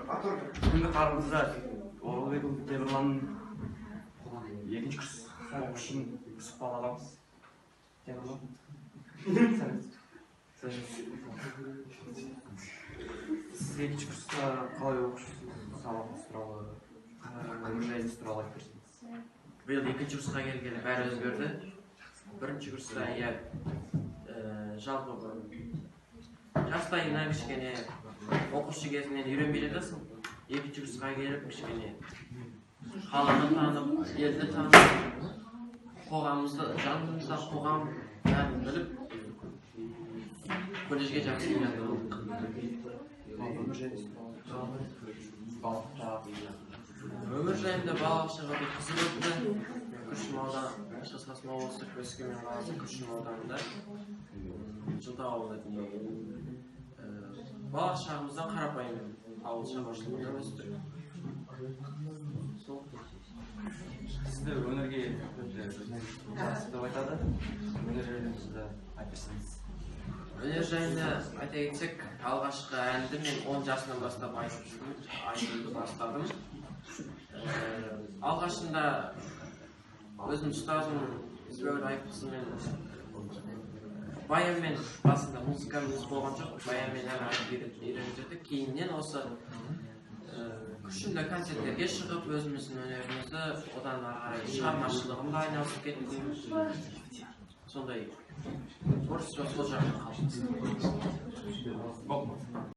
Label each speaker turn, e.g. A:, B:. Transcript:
A: Бүгінгі тақырыбымызда Оралбекұлы Темірлан, екінші курс оқушысын сұхбат аламыз. Темірлан, сіз екінші курста қалай оқып жүрсіз? Сабағыңыз туралы, өмір жайыңыз туралы айтып берсеңіз.
B: Биыл екінші курсқа келгелі бәрі өзгерді. Бірінші курста, иә, жалпы жастайынан кішкене оқушы кезінен үйренбей жатасың. Екінші курсқа келіп кішкене қаланы танып, елді танып, қоғамымызды, жанымызда қоғам бәрін біліп, колледжге жақсы үйреніп алдық.
A: Өмір жайыңыз туралы, балықта.
B: Өмір жайында: балалық шақ өте қызық өтті. Күршім ауданы, Шығыс Қазақстан облысы, Өскемен қаласы, Күршім ауданында, Жылытау ауылында дүниеге келдім. Балалық шағымызда қарапайым ауыл шаруашылығында өстік. Сол.
A: Сізді өнерге өте жақсы деп айтады. Өнер жайында айтып берсеңіз.
B: Өнер жайында айта кетсек, алғашқы әнді мен 10 жасымнан бастап айтып жүрдім, айтуды бастадым. Алғашында өзімнің ұстазым Ізбәуір Айыпқызымен баянмен, басында музыкамыз болған жоқ, баянмен ән айтып үйреніп жүрдік. Кейіннен осы күшімді концерттерге шығып, өзіміздің өнерімізді одан ары қарай шығармашылығымда айналысып кеттім. Сондай творчество сол жағынан қалыптасты.